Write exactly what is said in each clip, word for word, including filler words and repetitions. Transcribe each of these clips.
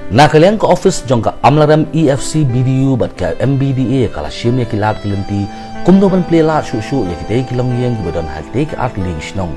Na ka liang ka office jong ka Amlarem E F C, B D O bad ka M B D A ka la shim ïa ki lad ki lynti kumno ban plie lad shuh shuh ïa kitei ki longïing kiba don ha kitei ki artylli ki shnong.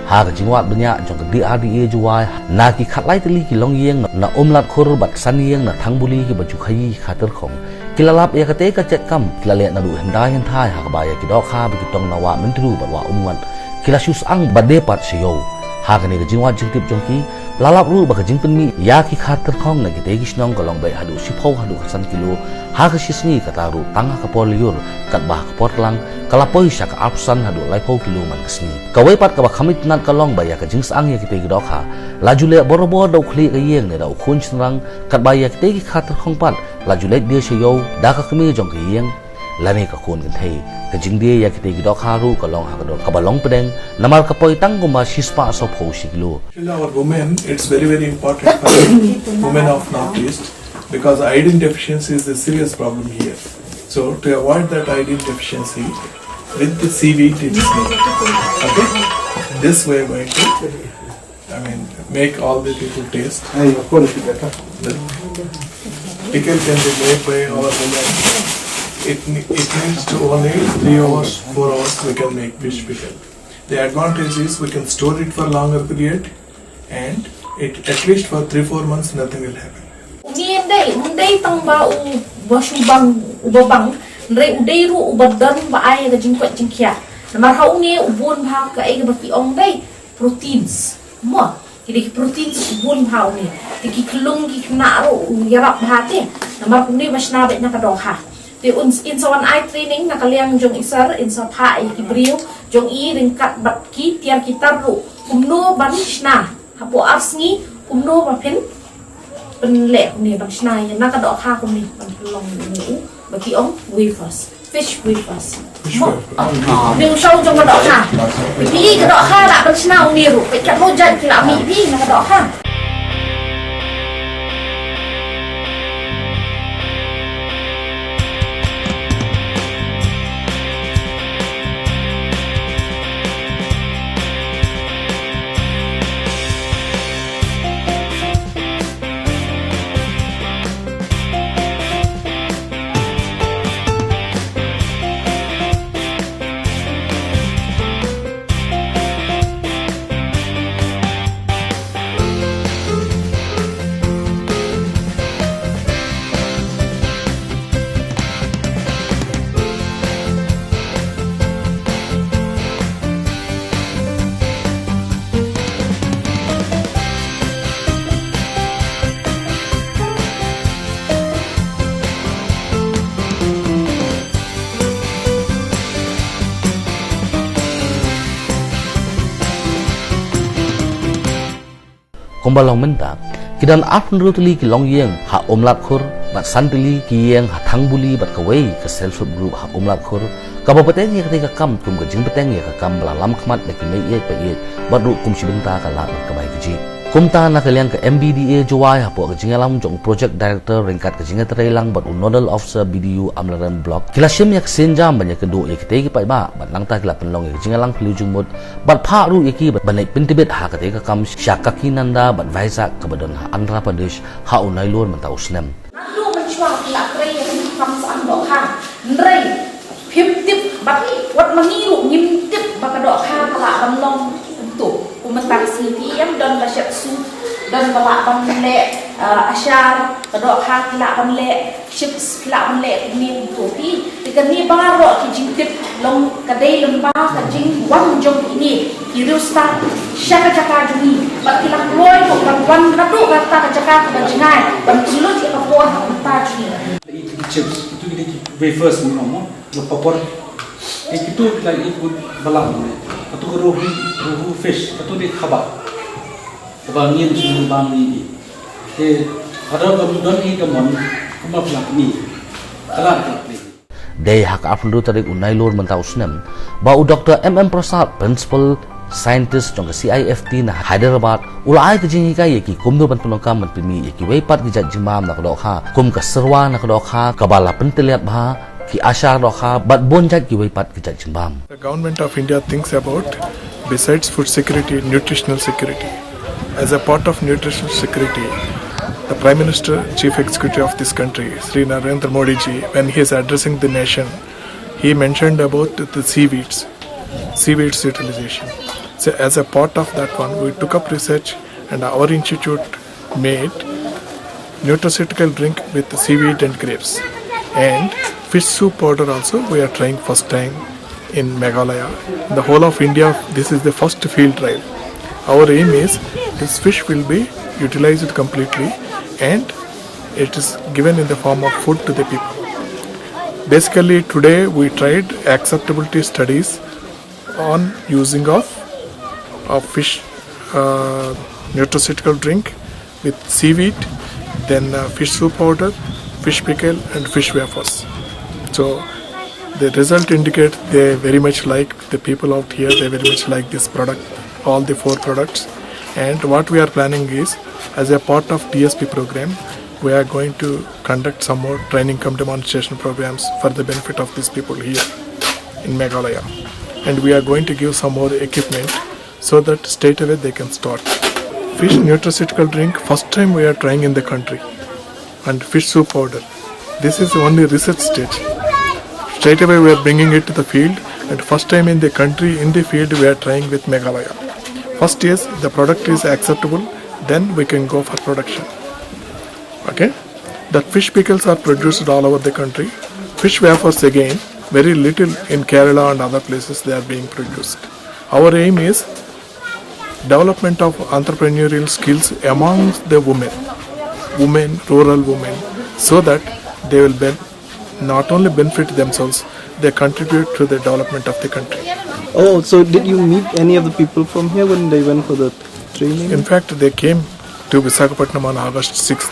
Ha ka jingwad bniah jong ka D R D A Jowai, na ki khatlai tylli ki longïing na Umlatkhur bad san ïing na Thangbuli kiba ju khaii kha tyrkhong, ki la lap ïa katei ka jait kam, ki la leh naduh hyndai hynthai ha kaba ïa ki dohkha ba ki tong na Wah Myntdu bad Wah Umngot ki la shu syang ba dei pat sha ïew. Ha kane ka jingwad jingtip jong ki, la lap ruh ba ka jingpynmih ïa ki kha tyrkhong na kitei ki shnong ka long beit haduh shiphew haduh khatsan kilo ha ka shi sngi, kata ruh tang ha ka por lyiur, katba ha ka por tlang ka la poi sha ka arphew san haduh laiphew kilo man ka sngi. Kawei pat kaba kham itynnad ka long ba ïa ka jingsyang ïa kitei ki dohkha la ju leh borabor da u khlieh ka ïing ne da u khun shynrang, katba ïa kitei ki kha tyrkhong pat la ju leit die sha ïew da ka kmie jong ka ïing lane ka khun kynthei. Ka jingdie ïa kitei ki dohkha ruh ka long ha ka dor kaba long pdeng, namar ka poi tang kumba shispah sawphew shi kilo. Actually, our women, it's very, very important for women of Northeast, because iodine deficiency is a serious problem here. So to avoid that iodine deficiency, with the seaweed, it's made. Okay? This way going to, I mean, make all the people taste. Hey, of course, you better. The pickle can be made by our women. It, ne- it needs to only three hours, four hours, we can make fish pickle. The advantage is we can store it for longer period, and it, at least for three, four months, nothing will happen. Une dei, um dei tang ba u ba shu bang, u ba bang, hynrei u dei ruh u ba don ba ai ka jingkoit jingkhiah. Namar ha une u bun bha kaei kaba ki ong dei proteins. Mo, ki dei ki proteins u bun bha une. Te ki khlung ki khynnah ruh u ïarap bha te. Namar kumne ba shna beit na ka dohkha. Te un in sa wan ai training na ka liang jong i sir, in sa phah ïa ki briew jong i ryngkat bad ki tiar ki tar ruh kumno ban shna. Hapoh ar sngi kumno ba phin pynleh kumne ban shna ïa na ka dohkha kumne ban pynlong ïa u ba ki ong wafers, fish wafers. Fish wafers. Mo. Ne u shaw jong ka dohkha. Phi ka dohkha lah ban shna une ruh. Phi katno jait ki lah mih phi na ka dohkha. Kumba long mynta, ki don arphew hynriew tylli ki longïing ha Umlatkhur, bad san tylli ki ïing ha Thangbuli bad kawei ka self help group ha Umlatkhur, kaba bteng ïa katei ka kam kum ka jingbteng ïa ka kam ba la lam khmat da ki mei ïeit pa ïeit, bad ruh kum shi bynta ka lad ban kamai kajih. Kumta na ka liang ka M B D A Jowai hapoh ka jingïalam jong u Project Director ryngkat ka jingïatreilang bad u Nodal Officer B D O Amlarem Block, ki la shim ïa ka sienjam ban ïakynduh ïa kitei ki paidbah, bad nangta ki la pynlong ïa ka jingïalang phylliew jingmut, bad phah ruh ïa ki ban leit pyntbit ha katei ka kam sha Kakinada bad Vizag kaba don ha Andhra Pradesh ha u Nailur mynta u snem. Naduh mynshuwa ki la trei ïa ka kam syang dohkha. Hynrei phim tip bad wat ma ngi ruh ngim tip ba ka dohkha ka lah ban long kumto. Kum mynta ka sngi phi ïam don ba shet su, don ba lah ban leh, ah, ashar, ka dohkha ki lah ban leh chips, ki lah ban leh kumne kumto phi. Te kane baroh ki jingtip long ka dei lyngba ka jingwan jong kine ki riewstad sha ka jaka jong ngi, bad ki la kloi ruh ban wan naduh kata ka jaka kaba jngai ban pynlut ïa ka por ha ka bynta jong ngi. Ïa ki chips, itu ki dei ki wafers, ngi ong mo, ki paper. Ïa kitu ki la ïa ki ba la mo. Katu ka rohu, rohu fish, katu dei kaba, kaba ngin shu bam ïa ki. Te hadien ba don ïa ka mon, kumba phi la pyni, ka la ka pyni. Dei ha ka arphew hynriew tarik u Nailur mynta u snem ba u Doctor M M Prasad, Principal Scientist jong ka C I F T na Hyderabad, u la ai ka jinghikai ïa ki kumno ban pyndonkam ban pynmih ïa kiwei pat ki jait jingbam na ka dohkha, kum ka serwa na ka dohkha kaba la pyntylliat bha, ki ashar dohkha, bad bun jait kiwei pat ki jait jingbam. The Government of India thinks about besides food security, nutritional security. As a part of nutritional security, The Prime Minister, Chief Executive of this country, Sri Narendra Modi ji, when he is addressing the nation, he mentioned about the seaweeds, seaweeds utilization. So as a part of that one, we took up research and our institute made nutraceutical drink with seaweed and grapes. And fish soup powder also we are trying first time in Meghalaya. In the whole of India, this is the first field trial. Our aim is this fish will be utilized completely and it is given in the form of food to the people. Basically, today we tried acceptability studies on using of a fish uh, nutraceutical drink with seaweed, then uh, fish soup powder, fish pickle, and fish wafers. So the result indicates they very much like, the people out here, they very much like this product, all the four products. And what we are planning is, as a part of D S P program, we are going to conduct some more training cum demonstration programs for the benefit of these people here in Meghalaya. And we are going to give some more equipment so that straight away they can start. Fish nutraceutical drink, first time we are trying in the country, and fish soup powder. This is only research stage. Straight away we are bringing it to the field, and first time in the country, in the field, we are trying with Meghalaya. First is the product is acceptable, then we can go for production. Okay? That fish pickles are produced all over the country. Fish wafers again, very little in Kerala and other places they are being produced. Our aim is development of entrepreneurial skills amongst the women, women, rural women, so that they will ben- not only benefit themselves, they contribute to the development of the country. Oh, so did you meet any of the people from here when they went for the training? In fact, they came to Visakhapatnam on August sixth.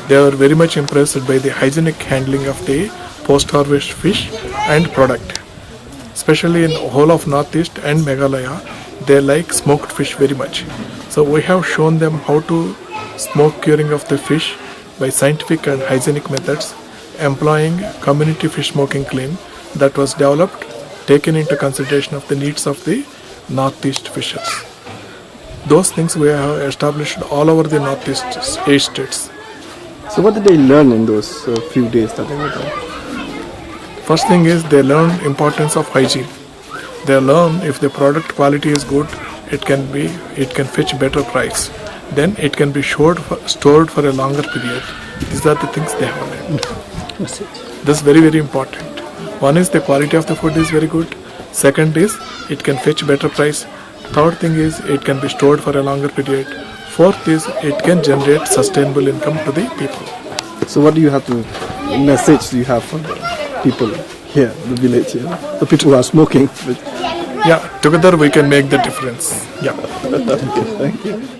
They were very much impressed by the hygienic handling of the post-harvest fish and product. Especially in whole of Northeast and Meghalaya, they like smoked fish very much. So we have shown them how to smoke curing of the fish by scientific and hygienic methods, employing community fish smoking kiln that was developed, taken into consideration of the needs of the Northeast fishers. Those things we have established all over the Northeast s- eight states. So what did they learn in those uh, few days that they were there? First thing is they learn importance of hygiene. They learn if the product quality is good, it can be it can fetch better price. Then it can be stored for, stored for a longer period. These are the things they have learned. This is very, very important. One is the quality of the food is very good. Second is it can fetch better price. Third thing is it can be stored for a longer period. Fourth is it can generate sustainable income to the people. So what do you have to message do you have for the people here, the village here, the people who are smoking? Yeah, together we can make the difference. Yeah. Thank you.